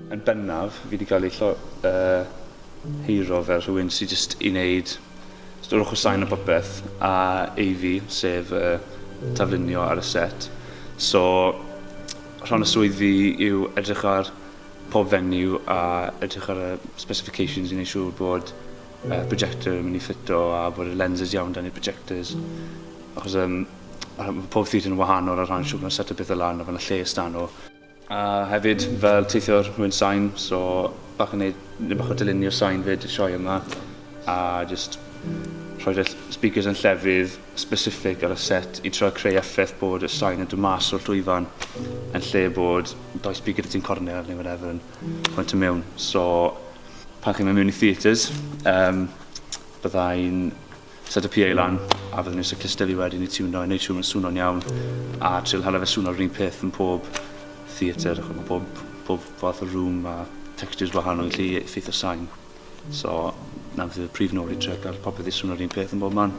Yn bennaf, fi wedi cael ei llo, uh, heiro fel rhywun sydd jyst i wneud jyst yr ochr sain a popeth, a AV, sef uh, taflunio ar y set. So, rhan o swydd fi yw edrych ar pob venue a edrych ar y specifications i wneud siŵr bod uh, projector yn mynd i ffito a bod y lenses iawn dan i'r projectors. Achos um, mae pob theatr yn wahanol ar rhan siŵr mae'n set o bethau lan a fyna lle stan nhw. A hefyd fel teithio'r rhywun sain, so bach yn neud, neu bach o dylunio sain fyd y sioe yma a just rhoi y speakers yn llefydd specific ar y set i trio creu effaith bod y sain yn dod mas o'r llwyfan yn lle bod doi speaker ti'n cornel neu whatever yn pwynt mewn. So pan chi'n mynd mewn i theatres, um, byddai'n set y PA lan a fydden nhw'n cluster fi wedyn i tiwno i wneud siŵr mae'n swno'n iawn a trio hala fe swno'r un peth yn pob theatr achos mae pob, pob fath o room a textures wahanol yn gallu effeithio sain. So, na fydd y prif nod i trio gael popeth i swno'r un peth yn bob man.